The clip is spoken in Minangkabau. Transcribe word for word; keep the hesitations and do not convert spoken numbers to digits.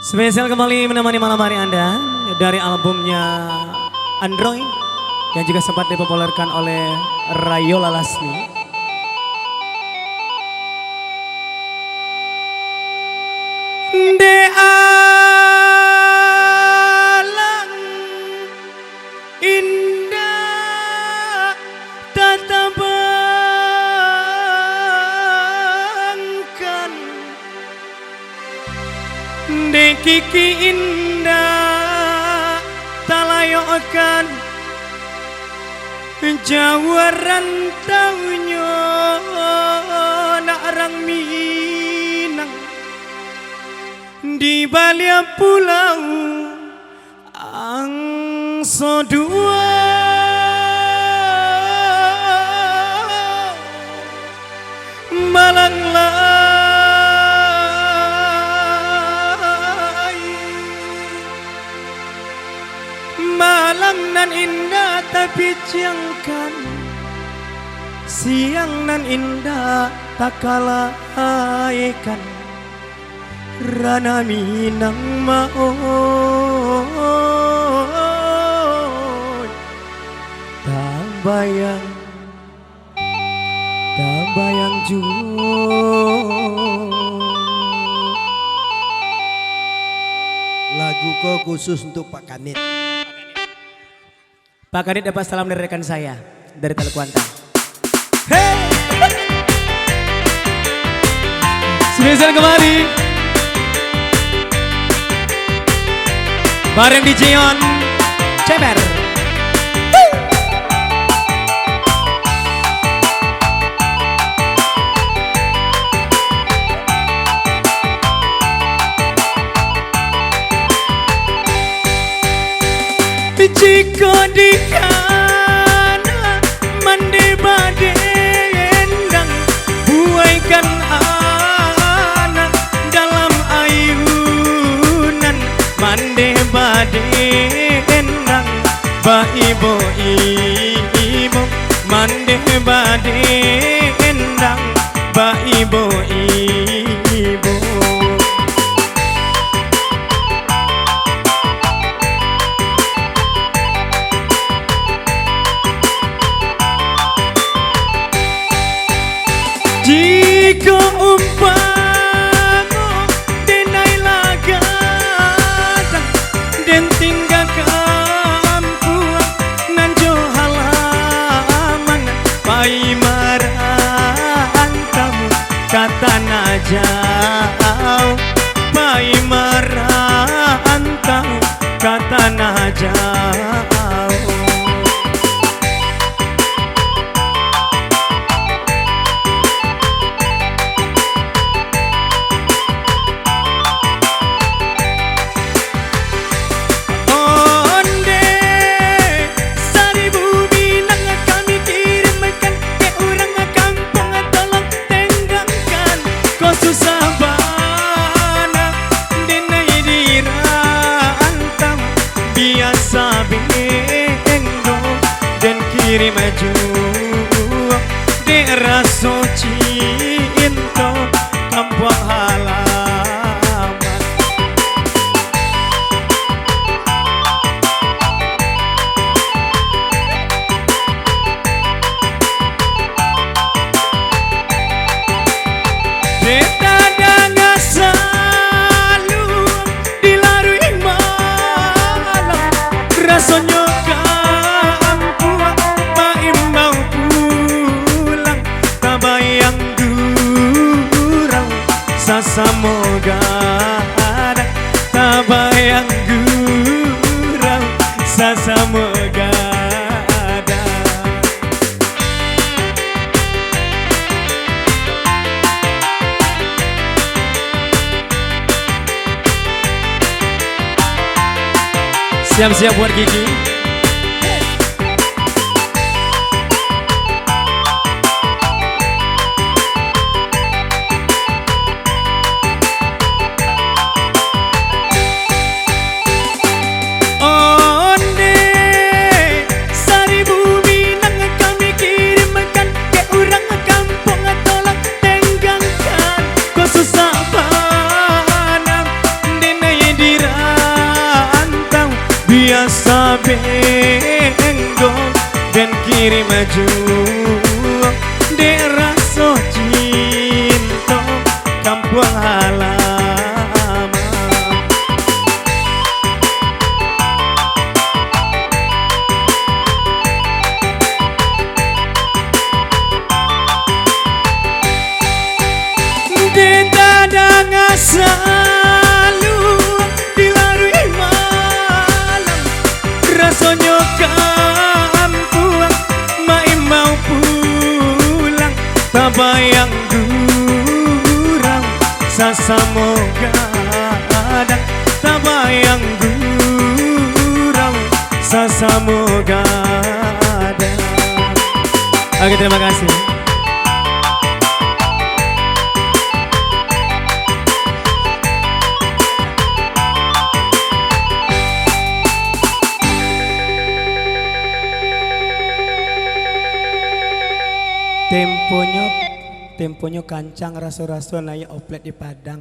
Spesial kembali menemani malam hari Anda dari albumnya Androy yang juga sempat dipopulerkan oleh Rayola Lasmi. Dek alang indak tatabangkan, dek kiki indak talayokkan, jauah rantaunyo nak rang Minang di baliak pulau Angso Duo, malang lai, malang nan indak tapijiangkan, siang nan indak takalaikan. Ranah Minang ma-oi, tambayang, tambayang juo. Lagu ko khusus untuk Pak Kanit. Pak Kadit dapat salam dari rekan saya, dari Teluk Kuantan. Hei! Spesial kembali. Bareng D J On. Ceper. Jikok dikana mandeh badendang, buaikan anak dalam ayunan, mandeh badendang, baibo-ibo, mandeh badendang, baibo-ibo. Jikok umpamo denai lah gadang, den tingga kampuang nan jo halaman, pai marantau ka tanah jauah, pai marantau ka tanah jauah. Onde saribu Minang kami kirimkan, dek urang kampuang tolong tenggangkan. Ko susah bana denai di rantau, biasa benggo den kirim juo, dek raso cinto kampuang halaman. Dek tadanga saluang di laruih malam, rasonyo kampuang maimbau pulang, tabayang gurau sasamo gadang, tabayang gurau sasamo gadang. Siap-siap buat gigi. Onde saribu Minang kami kirimkan, dek urang kampuang tolong tenggangkan. Ko susah bana denai di Penggo dan kiri maju, dek raso cinto kampuang halaman. Dek tadanga saluang dilaruih malam, rasonyo kampuang maimbau pulang. Tabayang gurau sasamo gadang, tabayang gurau sasamo gadang. Oke, terima kasih. Temponyo, temponyo kancang, raso-raso naiak oplet di Padang.